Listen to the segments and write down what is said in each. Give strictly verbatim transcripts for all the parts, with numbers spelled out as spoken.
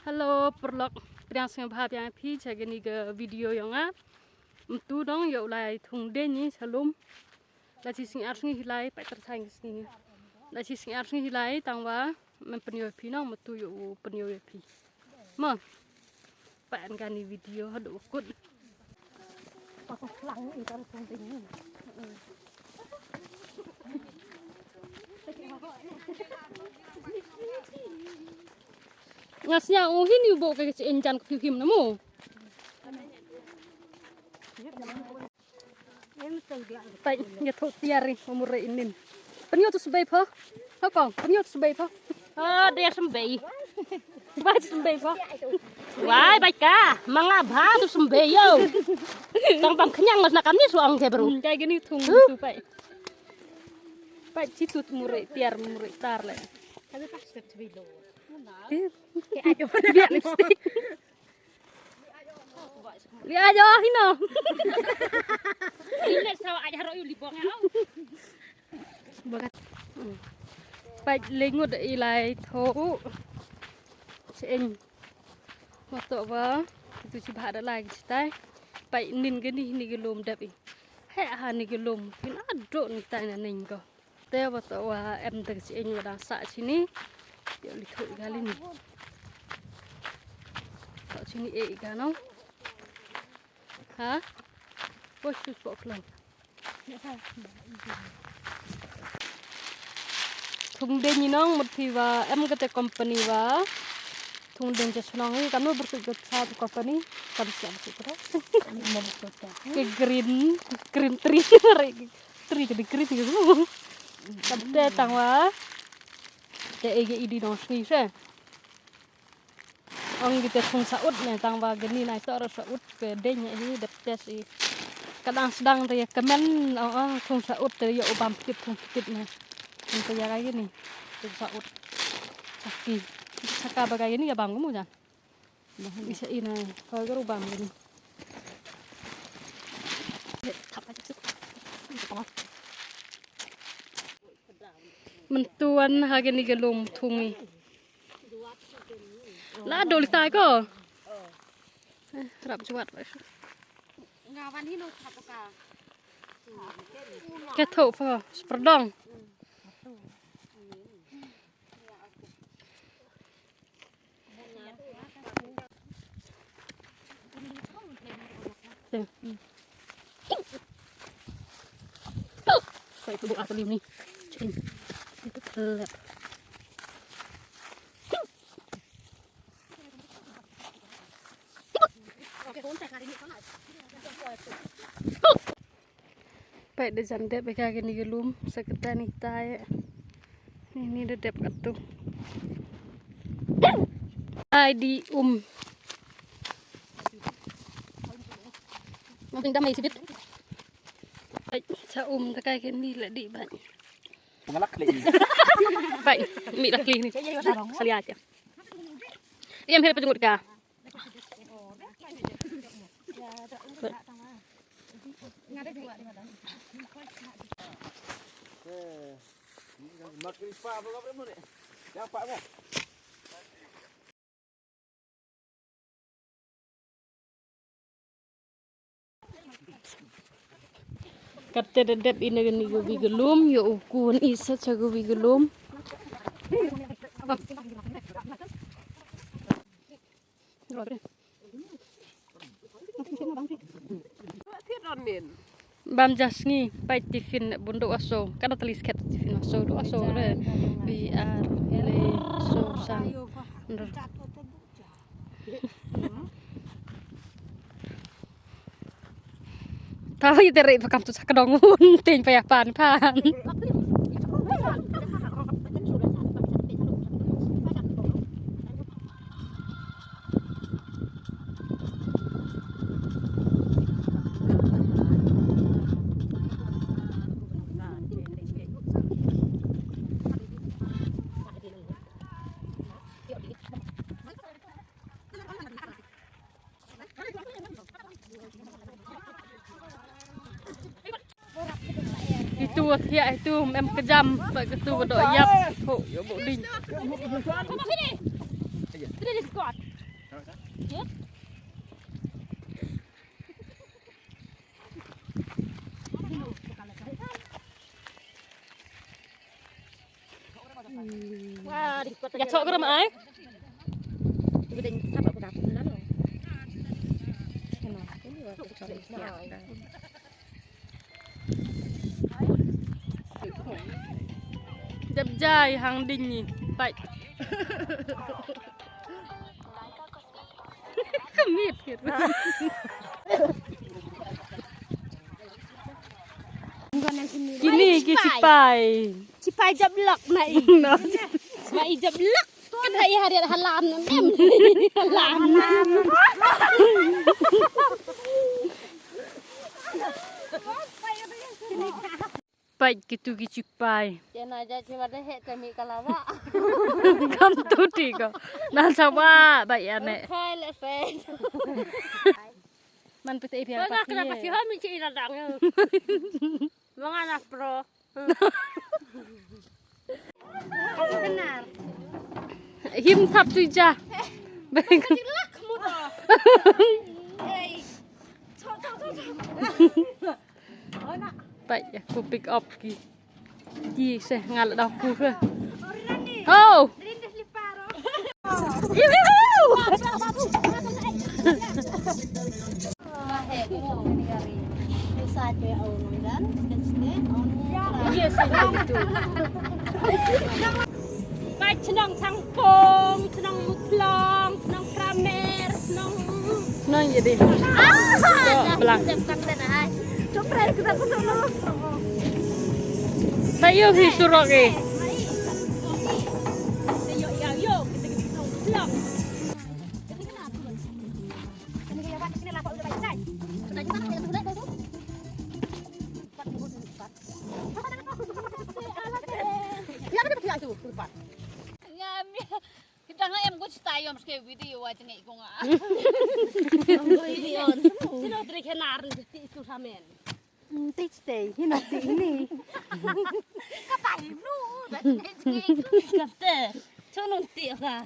Hello paralok, pdiang sngewbha biang ïa phi sha kane ka video jong nga. Mynta dang ïa u lai thung dei ni sha lum. La shi sngi ar sngi hi lai, pait tyrsa sngi. La shi sngi ar sngi hi lai tang wa men pynïoh ïa phi nong, mynta ïa u pynïoh ïa phi. Mo. Pait kane video haduh u kut. Nga sñiaw u hin u bok ka chi enjan ka phiu him na mo. Pait, nga thoh tiar ri, umur re inin. Pynïoh tu sbei pho. Ho kong, pynïoh tu sbei pho. Oh, dia sembei. Bai sembei pho. Wai, bai ka. Manga ba tu sembei yo. Tang pang kenyang mas nakam ni suang ke baru. Hmm, kayak gini tung tu pait. Pait situ tu murai tiar murai tar le. Tapi pas tu bilo. Eh, biar lipstick. Li ajo hino. Ile sawa aja haro yu libong ya. Bagat. Pait lengut ilai tho. Chen. Moto ba. Tu chi ba da lai chi tai. Pait nin gani ni gelum dap i. He ha ni gelum. Pin ado ni tai na ning ko. Te wa to wa em da chi eng wa dang sa chi ni. Yo li tho ga li ni. To chi ni e ga no. Ha? Wa su spok lo. Thung dei ni nong mut phi wa em kate company wa. Thung dei ja sunong ni kam no berkut kut sa tu company. Kam sia berkut kut. Ke green, green tree. Re, tree ke green ke. Kam te tang wa. Te ege idi nong sui se. Ong kita thung saut ne tang ba gani nai to saut ke dei ne hi dep tes i. Kadang sedang te kemen ong ong thung saut te yo bam kit thung kit ne. Thung te ya kai ni thung saut. Saki. Saka ba kai ni ya bam mu jan. Bisa ina ko ru bam ni. Myntuan ha kani ka lum thung i. La dol tai ko. Eh, rap juat ba. Ka tho pho, sperdong. Ko itu buka tulim ni. Cin. Itu kelep. Peit da jan dep ïa ka kani ka lum sa kata ni tai. Ni ni da dep katu. Ai di um. Mong ping dam ai sibit. Ai cha um da kai kani la di bai. Pung lak kli. Bai mi lak kli ni. Salia cha. Iam hir pajngut ka. Kata da dep ina kani ka wi ka lum, ïa u kun i sa cha ka wi ka lum. Bam ja sngi, pait tiffin bun duk aso. Kada tali sket tiffin aso, duk aso re. Bi ar le so san. Ndur. Tahu ite re pakam tu sakdong un tin paya pan pan. Itu wa thiah itu mem kejam, ba katu ba dok yap. Ho, yo bo ding. Sini. Sini, sini, squat. Ya sok gram ai. Dep jai hang ding ni. Pai. Kemit gitu. Kini ki sipai. Sipai jablak mai. Mai jablak. Kan hai hari halam nem. Halam. Pait kitu ki sipai. Jena ja chi wada he te mi kalawa. Kam tu ti ko. Nan sawa ba ya ne. Khai le fe. Man pete pia. Ba kena pati ha mi chi ina dang. Manga na pro. Benar. Him thap tu ja. Lak muda. Hey. Chok chok chok chok. Pait ya, ku pick up ki. Ki se ngal da ku ke. Oh. Yes, itu. Bai chnong Sangpong, chnong Muklong, chnong Kramer, chnong. Chnong jadi. Ah, belang. Tayo hi surok eh. Yo yo yo, kita kita chnong Muklong. Kita nga em ko chita yom ske video wa jenge ko nga. Video. Sino tre ke nar ti tu samen. Ti stay hino ti ni. Kapa hino da jenge jenge. Kate. Chunun ti ka.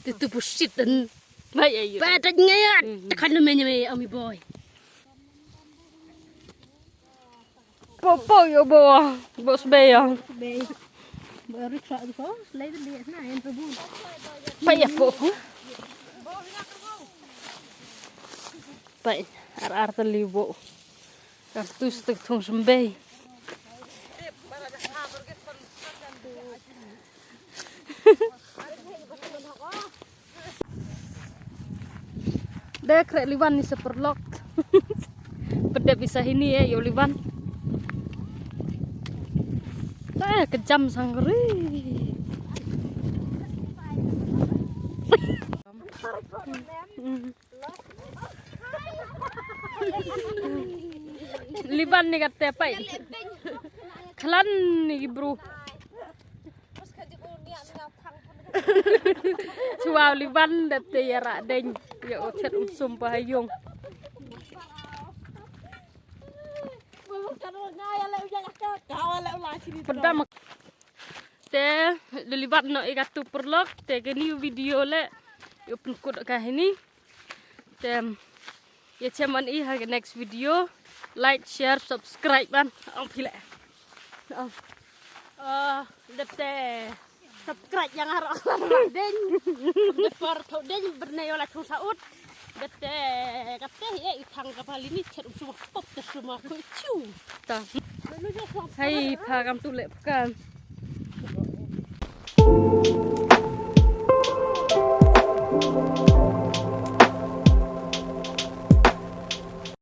Tutu busit dan. Ba ta ngaya ta kan me me ami boy. Po po yo bo. Bo sbe yo. Be. Bo riksa ko. Lai de na en rebu. Pa ya po. Pa ar ar tali bo. Kartus tek thong sembei. Dek re liwan ni seperlok. Pedep bisa hini ya, yo liwan. Eh, kejam sangri. Liban ni kata pai. Klan ni bro. Chwa liban dep te yara deng. Ya o chet um sum pa hayung. Pedam. Te, da libat noh i katu paralok, te kani u video le, ïa pynkut ka hini. Te, ïa chem wan i ha ka next video, like, share, subscribe ban, ong phi le. Ong. Ah, dep te, subscribe ïa nga ruh. Deng, dep por tho deng, bernai ïa la thong saut. Bete, kate, eh, i thang ka pali ni, chet um suma pop te suma ko chiu. Ta. Hai, pha kam tu le pha kam.